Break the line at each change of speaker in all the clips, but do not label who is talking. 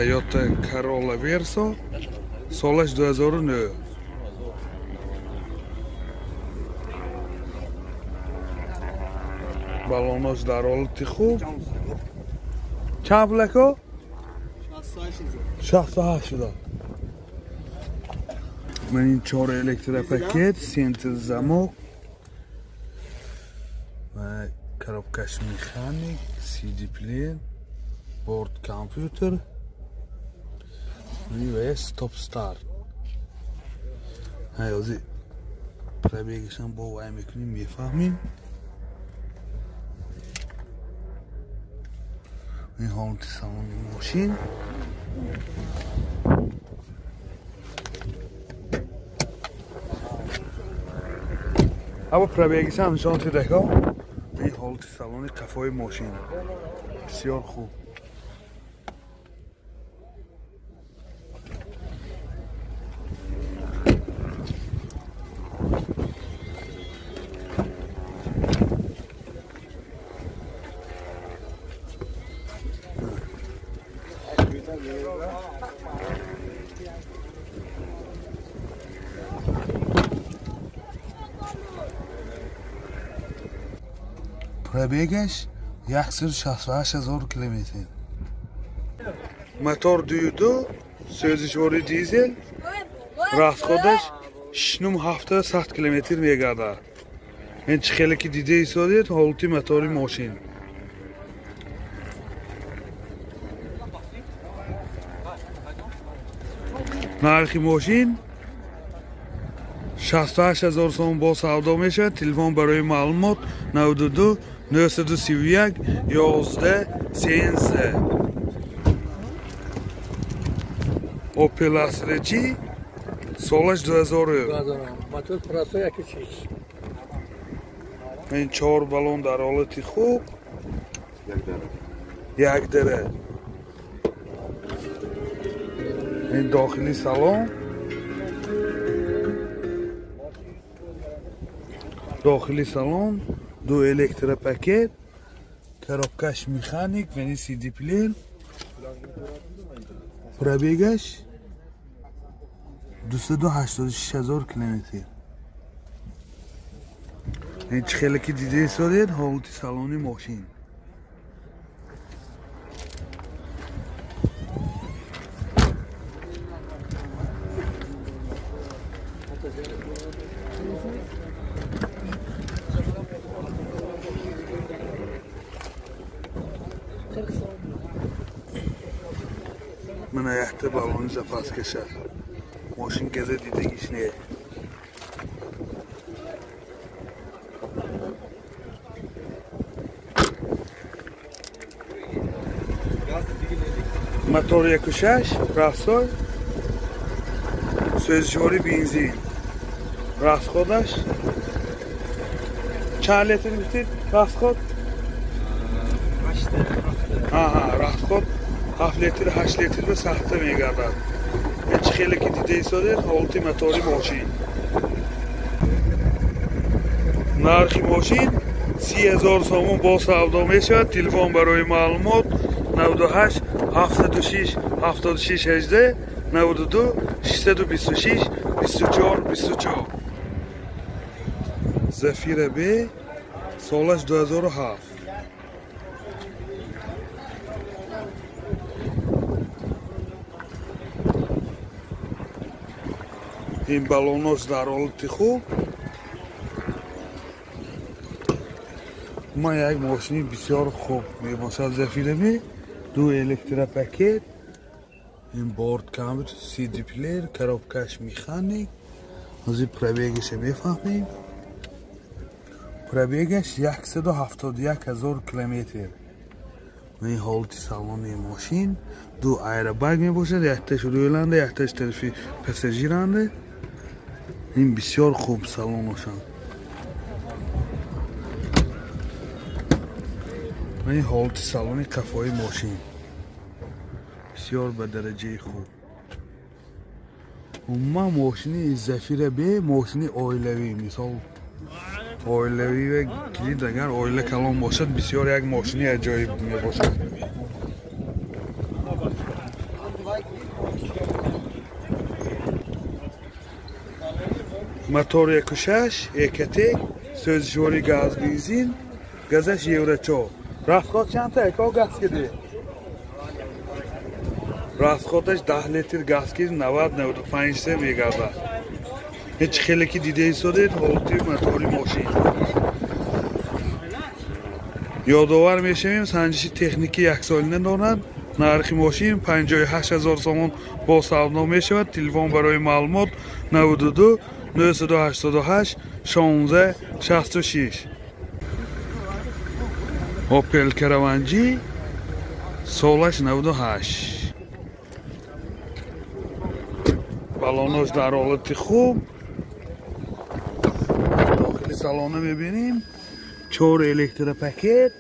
Toyota Corolla Verso солаш 2009. Балонош дар ҳолати хуб. Чанд пулако? 68 шуда. Ман ин 4 электропакет, центр замок ва коробкаш механик, CD плеер, борт компютер ва стоп старт. Ҳай, пробегашам бо вай мекунем, мефаҳмем. Ин ҳолати салони мошин. Аба пробегашам нишон дидако. Ин ҳолати салони қафои мошин бисёр хуб. Пробегаш 168 ҳазор километр. Мотор 2.2, сӯзишвори дизел, расходаш 6.7 километр мегардад. Ин чӣ хеле ки дида истодед, ҳолати мотори мошин. Нархи мошин 68 ҳазор сом бо савдо мешавад. Телефон барои маълумот 92 931 11 13. Opel Astra G солаш 2000.
Мотор простой 1.6.
Ин 4 баллон дар ҳолати хуб. Як дара. Ин дохили салон. Дохили салон ду электропакет, коробкаш механик, яъне CD плеер. Пробегаш 286 ҳазор километр. Ин чӣ хеле ки дида истодед, ҳолати салони мошин. Мана якта баллони запас кашад. Мошин газа дидагиш не. Мотор 1.6, расой, сӯзишвори бензин. Расходаш чанд литр гуфтед? Расход? Аҳа, расход 7 литр, 8 литр ба сахта мегардад. Чӣ хеле ки дида истодед, ҳолати мотори мошин. Нархи мошин 30 ҳазор сомон бо савдо мешавад. Телефон барои маълумот 98 706 76 18 92 626 24 24. Зафира Б солаш 2007. Ин баллонош дар ҳолати хуб. Ман як мошини бисёр хуб мебошад Зафира Б. Ду электропакет, ин борт компютер, CD плеер, коробкаш механик. Ҳозир пробегаша мефаҳмем. Пробегаш 171 ҳазор километр. Ин ҳолати салони мошин. Ду аэробаг мебошад, якташ рӯйланда, якташ тарафи пассажиранда. Ин бисёр хуб салоношанд. Ин ҳолати салони қафои мошин бисёр ба дараҷаи хуб. Умуман мошини Зафира Б мошини оилавӣ, мисол оилавӣ ва килид агар оила калон бошад, бисёр як мошини аҷоиб мебошад. Мотор 1.6 ЭКТ, сӯзишвори газ бензин, газаш евро 4. Расход чандта эко газ киди? Расходаш 10 литр газ киди 90-95 се мегазад. Ҳеҷ хеле ки дида истодед ҳолати мотори мошин. Ёдовар мешавем, санҷиши техникӣ яксолина дорад. Нархи мошин 58 000 сомон бо савдо мешавад. Телефон барои маълумот 92 988 16 66. Opel Caravan G солаш 98. Балонош дар ҳолати хуб. Дохили салона мебинем. 4 электропакет,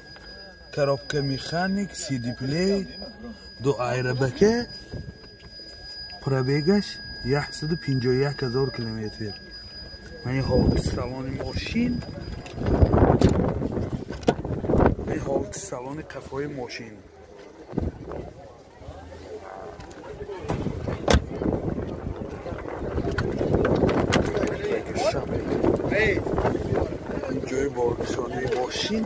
коробка механик, CD плей, ду аэробаке. Пробегаш 151 000 километр. Ман ҳолати салони мошин. Ин ҳолати салони қафои мошин. Ҷои боркушонии мошин.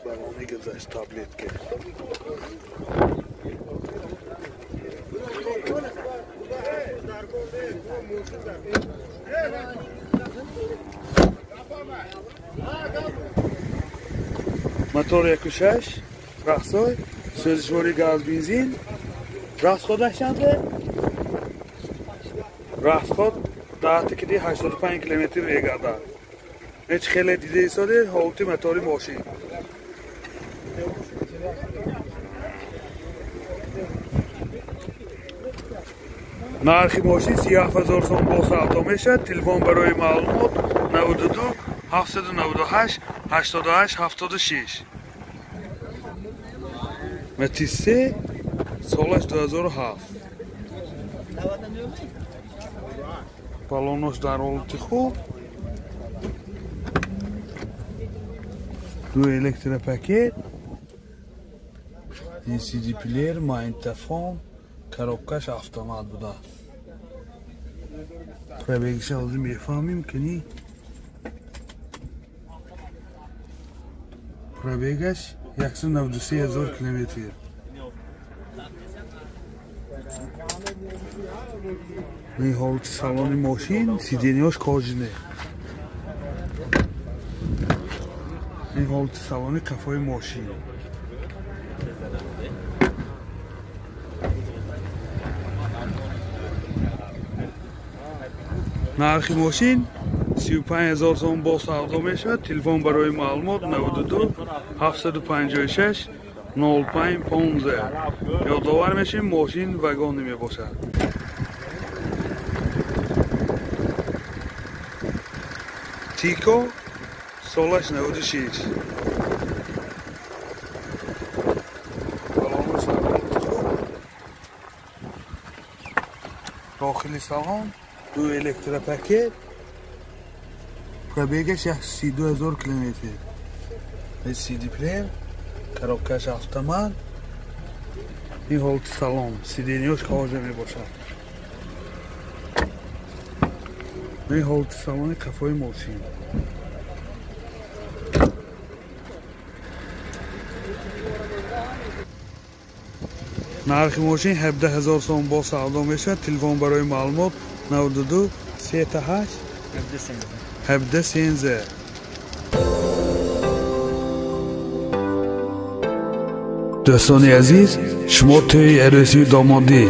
Балони гузашт таблетка. Мотор 1.6, раҳсой, сӯзишвори газ бензин. Расходаш чанде? Расход 10 киди 85 километр мегардад. Ҳеҷ хеле дида истодед ҳолати мотори мошин. Нархи мошин 37 000 сом бо савдо мешавад. Телефон барои маълумот 92 798 88 76. Matiz 3 солаш 2007. Балонош дар ҳолати хуб. Ду электропакет, CD плеер, магнитофон, коробкаш автомат будааст. Пробегиша ҳозир мефаҳмем кини. Пробегаш 193 000 километр. Ин ҳолати салони мошин, сиденьяш кожине. Ин ҳолати салони қафои мошин. Нархи мошин 35 000 сом бо савдо мешавад. Телефон барои маълумот 92 756 05 15. Ёдовар мешавем, мошин вагонӣ мебошад. Тико солаш 96. Балонош дар ҳолати хуб. Дохили салон ду электропакет. Пробегаш 132 000 километр. CD плеер, коробкаш автомат. Ин ҳолати салон, сиденьяш кожа мебошад. Ин ҳолати салони қафои мошин. Нархи мошин 17 000 сом бо савдо мешавад. Телефон барои маълумот 92 38 17 13. Дӯстони азиз, шумо тӯи арӯсию домодӣ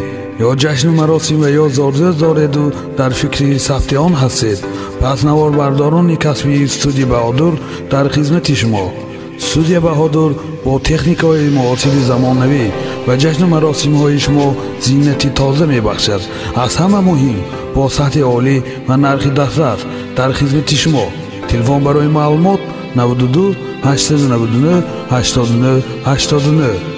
ё ҷашну маросим ва ё зорзӯз дореду дар фикри сабти он ҳастед, пас наворбардорони касбии студия Баҳодур дар хизмати шумо. Студия Баҳодур бо техникаҳои муосири замонавӣ ва ҷашну маросимҳои шумо зинати тоза мебахшад. Аз ҳама муҳим, бо сатҳи олӣ ва нархи дастрас дар хизмати шумо. Телефон барои маълумот 92 899 89 89.